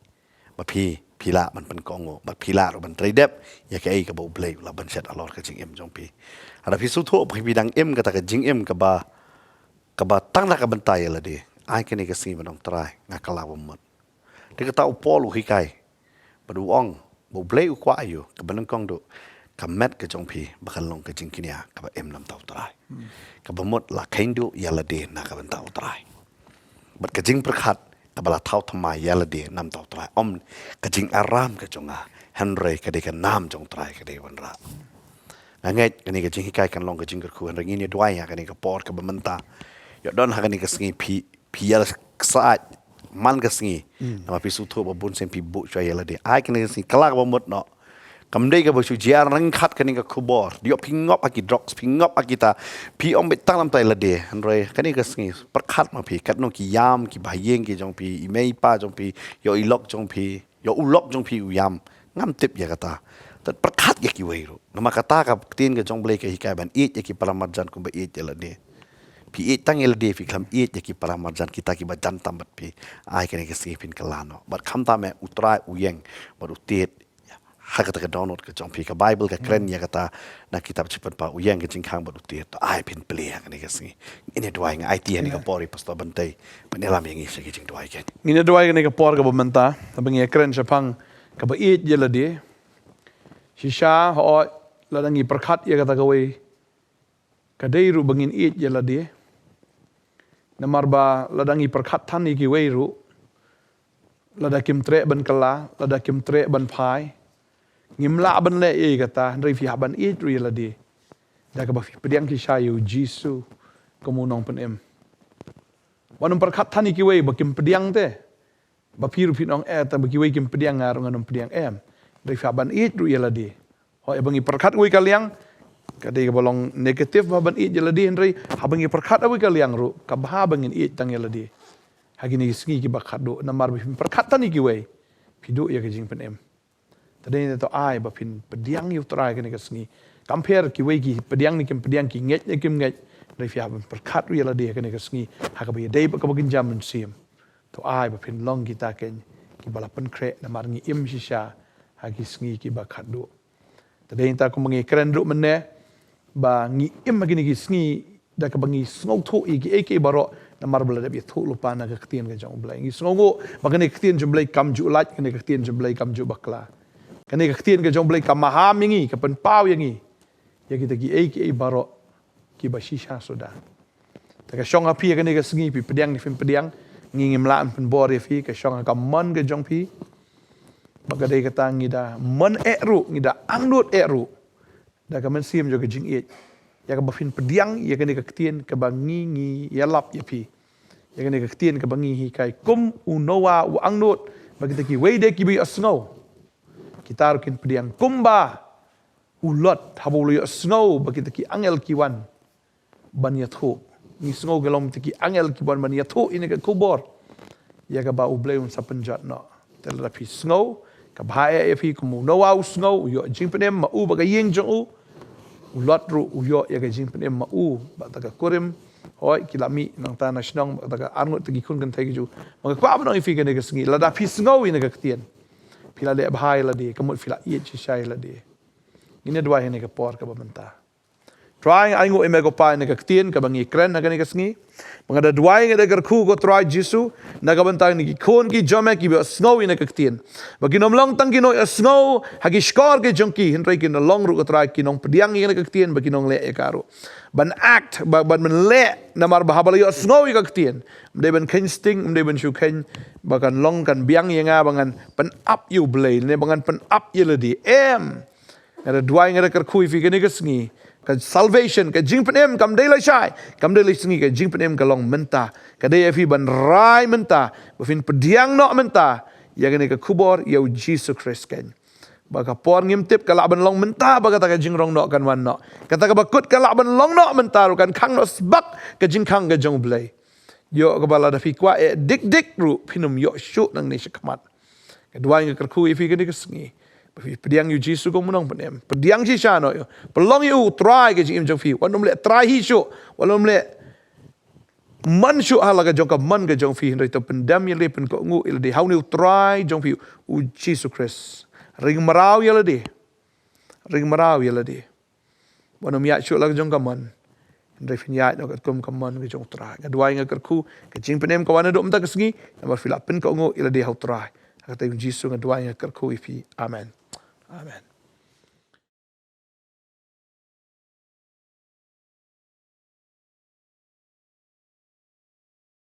Ba phi, phi lah ban pynkohnguh, ba phi lah ruh ban trei dep, ïa kaei kaba U Blei u la ban shet halor ka jingim jong phi. Haba phi sngewthuh ba phi dang im kata ka jingim kaba, kaba tang na ka bynta ïa lade. Ai kane ka sngi ban ong Trai, nga kylla ba mut. Te kata u Paul u hikai. Bad u ong, ba U Blei u kwah ïa u, kaba nyngkong duh, ka met ka jong phi, ba kan long ka jingkñia, kaba im namar U Trai. Kaba mut la kheiñ duh ïa lade na ka bynta U Trai. Bad ka jingpyrkhat, kaba la thaw thymmai ïa lade namar U Trai. Ym ka jingaram ka jong nga, hynrei ka dei ka nam jong U Trai, ka dei wanrah. Nga ngeit, kane ka jinghikai kan long ka jingkyrkhu, hynrei ngin ïa duwai ha kane ka por kaba mynta. Ïoh don ha kane ka sngi phi, phi ïa ksaid man ka sngi. Namar phi sngewthuh ba bun sien phi buh shuwa ïa lade. Ai kane ka sngi kylla ba mut noh. Kam dei kaba shu jia ryngkat kane ka khubor. Ïoh phi ngop ha ki drugs, phi ngop ha kita. Phi ym bit tang lam tai lade. Hynrei kane ka sngi pyrkhat ma phi. Katno ki ïam, ki bahaïing ki jong phi. I mei i pa jong phi. Ïoh i lok jong phi. Ïoh u lok jong phi u ïam. Ngam tip ïa kata. Te pyrkhat ïa kiwei ruh. Namar kata ka ktien ka jong U Blei ka hikai ban ïeit ïa ki para marjan kumba ïeit ïa lade. Phi ïeit tang ïa lade phi khlem ïeit ïa ki para marjan kita kiba jan tam bad phi. Ai kane ka sngi phin kylla noh. Bad khamtam eh U Trai u ïeng bad u tied. Ha kata ka download ka jong phi ka Bible ka kren ïa kata na kitab Jingpynpaw u ïeng ka jingkhang bad u tied. To ai phin plie ha kane ka sngi. Ngin ïa duwai nga aiti ha kane ka por ïa Pastor Bantei. Ban ïalam ïa ngi sha ki jingduwai keiñ. Ngin ïa duwai kane ka por kaba mynta. Haba ngi ïa kren shaphang kaba ïeit ïa lade. Shisha hooid lada ngi pyrkhat ïa kata kawei. Ka dei ruh ba ngin ïeit ïa lade. Namar ba lada ngi pyrkhat than ïa kiwei ruh. Lada kim treh ban kylla, lada kim treh ban phai. Ngim lah ban leh ïa kata, hynrei phi hap ban ïeit ruh ïa lade. Da kaba phi pdiang shisha ïa u Jisu, kum u nongpynim. Wat nym pyrkhat than ïa kiwei ba kim pdiang te. Ba phi ruh phin ong eh, tang ba kiwei kim pdiang nga ruh ngan ym pdiang em. Hynrei phi hap ban ïeit ruh ïa lade. Hooid, haba ngi pyrkhat uwei ka liang, ka dei kaba long negative ba ban ïeit ïa lade, hynrei haba ngi pyrkhat uwei ka liang ruh, ka bha ba ngin ïeit tang ïa lade ha kine ki sngi kiba khatduh, namar ba phin pyrkhat tang ïa kiwei, phi duh ïa ka jingpynim. Te dei na to ai ba phin pdiang ïa U Trai kane ka sngi. Kam pher kiwei ki pdiang ne kim pdiang, ki ngeit ne kim ngeit, hynrei phi hap ban pyrkhat ruh ïa lade ha kane ka sngi ha kaba ïadei bad kaba kynja mynsiem. To ai ba phin long kita kein kiba la pynkhreh, namar ngi im shisha ha ki sngi kiba khatduh. Te dei nangta kumba ngi kren ruh mynne ba ngi im ha kine ki sngi da kaba ngi sngewthuh ïa kiei kiei baroh, namar ba la dep ïathuh lypa na ka ktien ka jong U Blei. Ngi sngewnguh ba kane ka ktien jong U Blei kam ju lait, kane ka ktien jong U Blei kam ju bakla. Kane ka ktien ka jong U Blei ka maham ïa ngi, ka pynpaw ïa ngi ïa kita kiei kiei baroh kiba shisha suda. Te ka shong ha phi ha kane ka sngi, phi pdiang ne phim pdiang, ngi ngim lah ban pynbor ïa phi, ka shong ha ka mon ka jong phi. Ba ka dei kata, ngi da mon eh ruh, ngi da angnud eh ruh da ka mynsiem jong ka jingïeit, ïa kaba phin pdiang ïa kane ka ktien kaba ngi, ngi ïalap ïa phi, ïa kane ka ktien kaba ngi hikai. Kum u Noah u angnud ba kita kiwei de kiba ïohsngew, kita ruh kin pdiang, kumba u Lot haba u la ïohsngew ba kita ki angel ki wan ban ïathuh. Ngi sngew ka long kita ki angel ki wan ban ïathuh ïa kane ka khubor ïa kaba U Blei un sa pynjot noh. Te lada phi sngew, ka bha eh ïa phi kum u Noah u sngew, u ïoh jingpynim ma u bad ka ïing jong u. U Lot ruh u ïoh ïa ka jingpynim ma u bad kata ka kurim. Hooid, ki la mih nangta na shnong bad kata ka arngut, kata ki khun kynthei ki jong u. Ba nga kwah ban ong ïa phi kane ka sngi, lada phi sngew ïa kane ka ktien, phi la leh bha ïa lade, ka mut phi la ïeit shisha ïa lade. Ngin ïa duwai ha kane ka por kaba mynta. Trai, nga ainguh ïa me ko Pa ïa kane ka ktien kaba ngi kren ha kane ka sngi. Ba nga da duwai, nga da kyrkhu ko Trai Jisu, na ka bynta kine ki khun ki jong me kiba ïohsngew ïa kane ka ktien, ba kin ym long tang ki nongïohsngew ha ki shkor ki jong ki, hynrei kin long ruh ko Trai ki nongpdiang ïa kane ka ktien, ba kin ym leh ïa ka ruh ban act, ba, ban, ban leh, namar ba haba la ïohsngew ïa ka ktien, ym dei ban kheiñ sting, ym dei ban shu kheiñ, ba kan long kan biang ïa nga ba ngan pynap ïa U Blei ne ba ngan pynap ïa lade. Em. Nga da duwai, nga da kyrkhu ïa phi kane ka sngi. Ka salvation, ka jingpynim kam dei lashai, kam dei lashisngi, ka jingpynim ka long mynta. Ka dei ïa phi ban rai mynta, ba phin pdiang noh mynta ïa kane ka khubor ïa U Jisu Khrist kein. Ba ka por ngim tip, ka lah ban long mynta ba kata ka jingrong noh kan wan noh. Kata kaba kut ka lah ban long noh mynta ruh, kan khang noh sbak ka jingkhang ka jong U Blei. Ïoh kaba lada phi kwah eh dik dik ruh, phin ym ïoh shuh nangne shakhmat. Nga duwai, nga kyrkhu ïa phi kane ka sngi, ba phi pdiang ïa U Jisu kum u nongpynim. Pdiang shisha noh ïa u. Pynlong ïa u Trai ka jingim jong phi. Wat nym leh trai hi shuh, wat nym leh mon shuh ha la ka jong ka mon ka jong phi, hynrei to pyndem ïa lade, pynkohnguh ïa lade ha une U Trai jong phi, U Jisu Khrist. Ring mraw ïa lade. Ring mraw ïa lade. Wat nym ïaid shuh la ka jong ka mon, hynrei phin ïaid noh katkum ka mon ka jong U Trai. Nga duwai, nga kyrkhu, ka jingpynim ka wan naduh mynta ka sngi, namar phi la pynkohnguh ïa lade ha U Trai. Ha ka kyrteng U Jisu nga duwai, nga kyrkhu ïa phi. Amen. Amen.